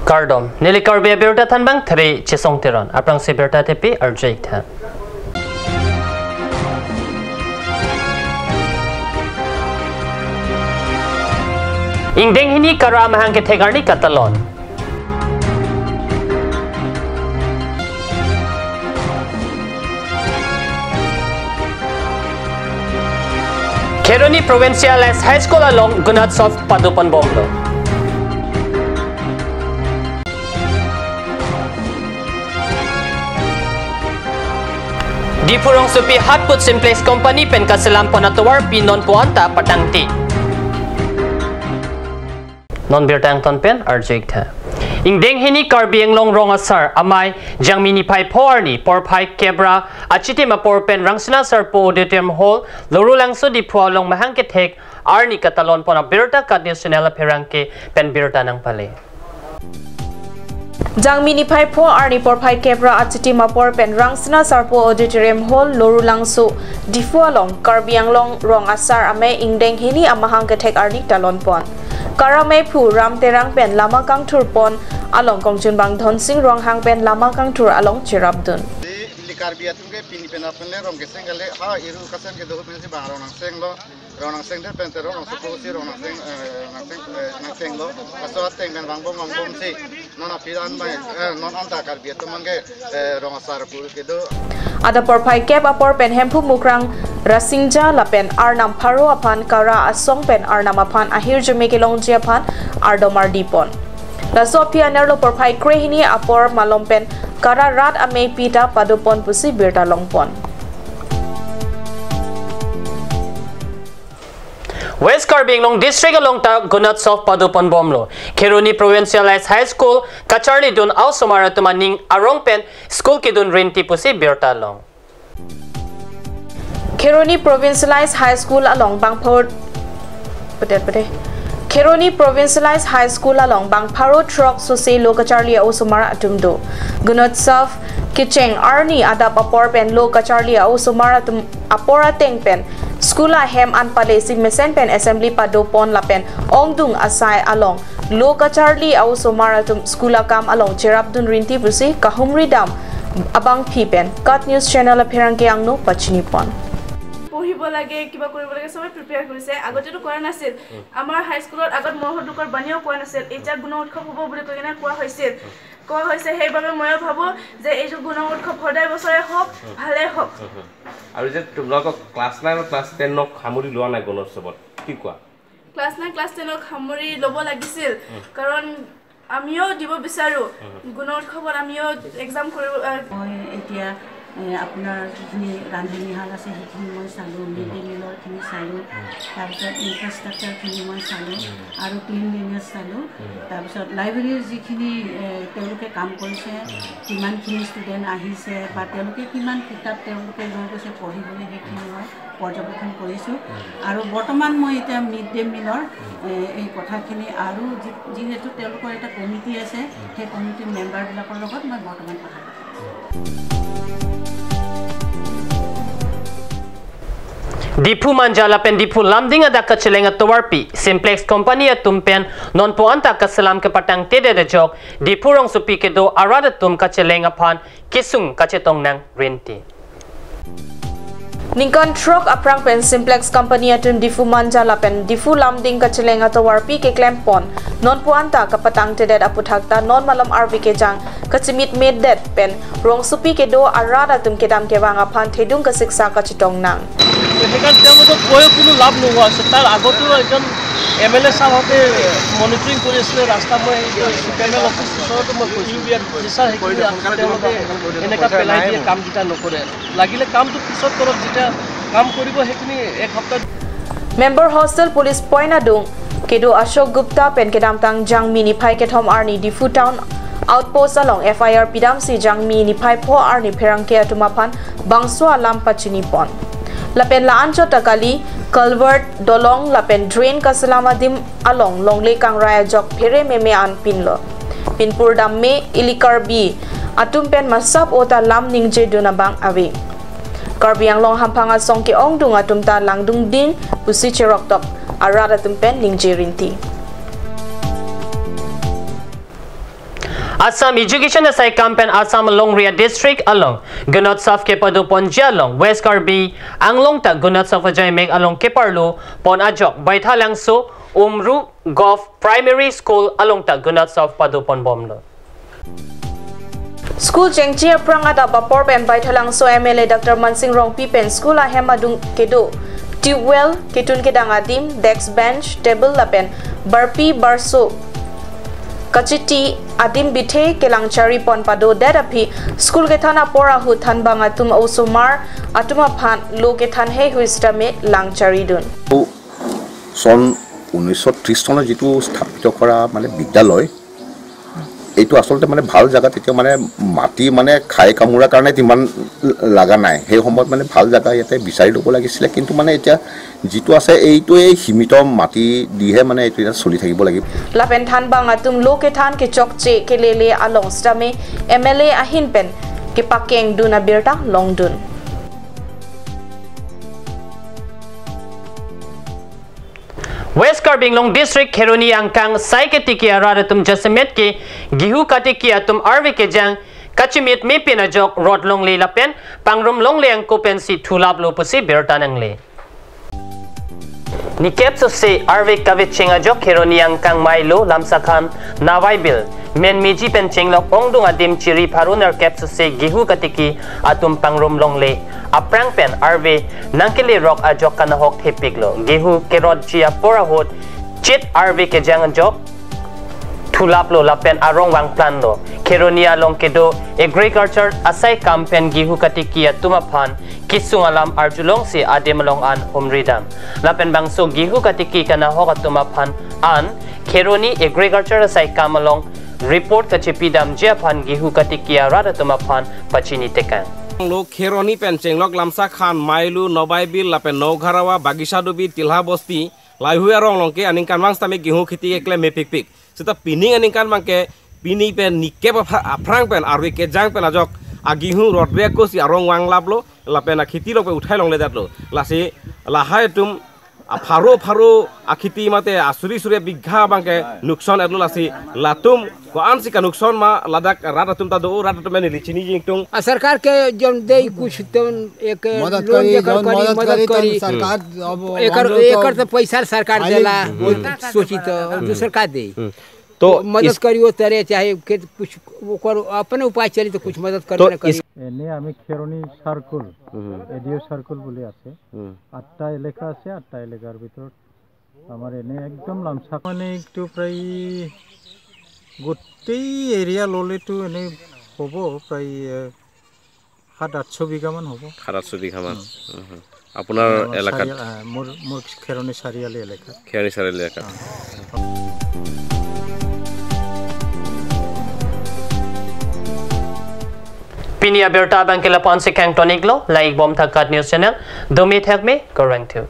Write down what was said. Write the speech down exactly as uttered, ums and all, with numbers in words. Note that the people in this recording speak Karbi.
Kardom, neli Karbi abirta thanbang Thre Chesong Teron, aphrangsi birta tepi arju-ik tha. Ingdeng hini Kara amahang kethek arni katalon. Kheroni Provincialized High School along Gunotsav padoponbomlo. Diphu rongsopi hatput Simplex Company pen kaselampon atovarpi nonpu anta patangte. Non birta angton pen arju-ik tha. Ingdeng hini Karbi Anglong Rong Asar Amei Jangmi niphai pho arni porphai kep ra achitim apor pen Rangsina Sarpo Auditorium Hall, Lorulangso, Diphu along mahang kethek arni katalonpon abirta KAT News Channel apherangke pen birta nangpale. Jangmi niphai pho arni porphai kep ra achitim apor pen Rangsina Sarpo Auditorium Hall, Lorulangso, Diphu along Karbi Anglong Rong Asar Amei ingdeng hini amahang kethek arni talonpon. Kara meiphu Ram Terang pen lama kangthurpon along kongchunbang Dhonsing Ronghang pen lama kangthur along cherapdun. Neli Karbi atum ke pini pen aphan le rong keseng kali, ha iru kasen kedo pensi bang rong nangsenglo, rong nangseng de pen te rong nangsuku si rong nangseng, eh, nangseng, eh, nangsenglo. Laso ateng pen vangbom vangbomsi non aphi an bang, eh, non anta Karbi atum ke, eh, rong asar pu kedo. Adap porphai kep apor pen Hemphu Mukrang Rasingja lapen arnam pharo aphan Kara asong pen arnam aphan ahirjume kelongji aphan ardom ardipon. Laso aphi anerlo porphai kre hini apor malom pen Kara rat ameipi ta padopon pusi birta longpon. West Karbi Anglong District along ta Gunotsav padoponbomlo. Kheroni Provincialized High School kacharlidun a-osomar atum aning arong pen school kedun rinti pusi birta long. Kheroni Provincialized High School along bangpharo, pede, pede. Kheroni Provincialized High School along bangpharo throk sose lo kacharli a-osomar atum do. Gunotsav kecheng arni adap apor pen lo kacharli a-osomar atum apor ateng pen school ahem an palesi mesen pen assembly padopon lapen ongdung asai along lo kacharli a-osomar atum school akam along cherapdun rinti pusi kahumri dam abangpi pen KAT News Channel apherangke angno pachinipon. পঢ়িব লাগে, কিবা কৰিব লাগে, সবে প্ৰিপেয়াৰ কৰিছে। আগতেতো কৰা নাছিল। আমাৰ হাইস্কুলত আগত মহৎ লোকৰ বাণীও কোৱা নাছিল। এতিয়া গুণ উৎসৱ হ'ব বুলি কৈ কিনে কোৱা হৈছিল, কোৱা হৈছে। সেইবাবে ময়ো ভাবোঁ যে এইটো গুণ উৎসৱ সদায় বছৰে হওক, ভালে হওক। আৰু যে তোমালোকৰ ক্লাছ নাইন আৰু ক্লাছ টেনক সামৰি লোৱা নাই গুণোৎসৱত, কি কোৱা? ক্লাছ নাইন, ক্লাছ টেনক সামৰি ল'ব লাগিছিল, কাৰণ আমিও দিব বিচাৰোঁ। গুণ উৎসৱত আমিও এক্সাম কৰিব, আহ, মই এতিয়া, এ, আপোনাৰ যিখিনি ৰান্ধনীশাল আছে, সেইখিনি মই চালোঁ, মিড ডে মিলৰখিনি চালোঁ, তাৰপিছত ইনফ্ৰাষ্ট্ৰাকচাৰখিনি মই চালোঁ আৰু ক্লিনলিনেছ চালোঁ। তাৰপিছত লাইব্ৰেৰীৰ যিখিনি, এ, তেওঁলোকে কাম কৰিছে, কিমানখিনি ষ্টুডেণ্ট আহিছে বা তেওঁলোকে কিমান কিতাপ তেওঁলোকে লৈ গৈছে পঢ়িবলৈ, সেইখিনি মই পৰ্যবেক্ষণ কৰিছোঁ। আৰু বৰ্তমান মই এতিয়া মিড ডে মিলৰ, এ, এই কথাখিনি আৰু যি-, যিহেতু তেওঁলোকৰ এটা কমিটি আছে, সেই কমিটিৰ মেম্বাৰবিলাকৰ লগত মই বৰ্তমান কথা পাতি আছোঁ। Diphu Manja lapen Diphu Lumding adak kacheleng atovarpi Simplex Company atum pen nonpu anta kaselam kepatangtedet ajok Diphu rongsopi kedo arat atum kacheleng aphan kesung kachetong nang rinti. Ningkan throk aphrang pen Simplex Company atum Diphu Manja lapen Diphu Lumding kacheleng atovarpi keklempon nonpu anta kapatangtedet aphuthak ta non malom arve kejang kachimitmedet pen rongsopi kedo arat atum kedam kevang aphan thedung kasiksa kachetong nang. তো সেইকাৰণে তেওঁলোকক কৈও কোনো লাভ নোহোৱা হৈছে। তাৰ আগতেও এজন এম এল এ ছাৰহঁতে মনিটৰিং কৰি আছিলে ৰাস্তা। মই এই C P M L office ওচৰতো মই কৈছোঁ যে ছাৰ, সেইখিনি ৰাস্তা তেওঁলোকে এনেকুৱা পেলাই দিয়ে, কামকেইটা নকৰে। লাগিলে কামটো পিছত কৰক, যেতিয়া কাম কৰিব সেইখিনি এক সপ্তাহ। Member Hostel Police Point adung kedo Ashok Gupta pen kedamtang Jangmi niphai kethom arni Diphu Town Outpost along F I R pidamsi Jangmi niphai pho arni pherangke atum aphan bangso alam pachinipon. Lapen la-anchot ta kali, culvert, dolong lapen drain kaselam adim along longle kangrai ajok phere meme an pinlo. Pinpur damme ili Karbi atum pen masap ota lam ningjedun abang ave. Karbi Anglong hamphang asong ke-ongdung atum ta langdungding pusi cheroktok arat atum pen ningje rinti. Assam Education asaikam pen Assam alongri a-district along Gunotsav kepadoponji along West Karbi Anglong ta Gunotsav ajaimek along keparlo pon ajok Baithalangso Umru Govt Primary School along ta Gunotsav padoponbomlo. School chengji aphrang adap apor pen Baithalangso M L A Doctor Mansing Rongpi pen school ahem adung kedo tubewell, ketun kedang adim, desk bench, table lapen barpi barso kachiti adim bithe kelang charipon padodet aphi school kethan apor ahut thanbang atum osomar atum aphan lo kethan heihui sitame lang charidun. চন ঊনৈছশ ত্ৰিশ চনত যিটো স্থাপিত কৰা মানে বিদ্যালয়, এইটো আচলতে মানে ভাল জাগাত তেতিয়া মানে মাটি মানে খাই কামোৰাৰ কাৰণে ইমান লগা নাই। সেই সময়ত মানে ভাল জাগা ইয়াতে বিচাৰি ল'ব লাগিছিলে, কিন্তু মানে এতিয়া যিটো আছে এইটোৱে সীমিত মাটি দিহে মানে এইটো ইয়াত চলি থাকিব লাগিব। Lapen thanbang atum lo kethan kechokche kelele along sitame M L A ahin pen kepakengdun abirta longdun. West Karbi Anglong District Kheroni angkang sai ketiki arat atum jasemet ke gehu katiki atum arve kejang kachimit mepin ajok rot longle lapen pangrum longle angko pensi thulaplo pusi birta nangle. Nikep sose arve kavecheng ajok Kheroni angkang Mailo Lamsakhan Nawaibil Menmeji pen chenglok ongdung adim chiri pharo nerkep sose gehu katiki atum pangrum longle aphrang pen arve nangkele rok ajok kanahok thepiklo. Gehu kerotji apor ahut chit arve kejang ajok thulaplo lapen arong vangplanlo. Kheroni along kedo agriculture asaikam pen gehu katiki atum aphan kesung alam arjulongsi adim along an humridam. Lapen bangso gehu katiki kanahok atum aphan an Kheroni agriculture asaikam along report kachepidamji aphan gehu katiki arat atum aphan pachini tekang. Lo Kheroni pen chenglok Lamsakhan, Mailo, Nawaibil lapen Nogharawa, Bagisa Dubi, Tilha Bosti, laheihui arong along ke aningkanvang sitame gehu kheti keklem mepikpik. Seta pining aningkanvang ke pini pen nikep apha-, aphrang pen arve kejang pen ajok agehu rot re ako si arong vanglaplo lapen akheti along pen uthai longledetlo. Lasi lahai atum apharo pharo akheti mate asuri suri bigha abang ke nuksan etlo, lasi latum ko-ansi kanuksan ma ladak rat atum ta do, rat atum neli chiniji ingtung. आ, सरकार के जौन दे कुछ तो एक मदद लोन करी, जेकर जौन करी, मदद मदद करी, करी, तो सरकार अब एक हम लोग तो एक तो पैसा सरकार खाली देला, हम्म। वो सोची तो, और दूसर का दे? हम्म। तो तो मदद इस करी वो तरे, चाहे के कुछ वो करो, अपने उपाय चली तो कुछ मदद करी तो ना करी। इस एने आमी खेरोनी सर्कल, हम्म। এডিঅ' চাৰ্কল বুলি আছে। हम्म। আঠটা এলেকা আছে, আঠটা এলেকাৰ ভিতৰত আমাৰ এনে একদম লামচাক মানে এইটো প্ৰায় গোটেই এৰিয়া ল'লেতো এনে হ'ব প্ৰায়, এ, সাত আঠশ বিঘামান হ'ব। সাত আঠশ বিঘামান। উম। উম, হুম। আপোনাৰ আমাৰ এলেকাত? চাৰিআ-, আ, মোৰ, মোৰ খেৰণি চাৰিআলি এলেকাত। খেৰণি চাৰিআলি এলেকাত। অ। Pini abirta abang ke lapu-ansi kangton-iklo, langdunbom tha KAT News Channel, dome thakme, kurvangthu.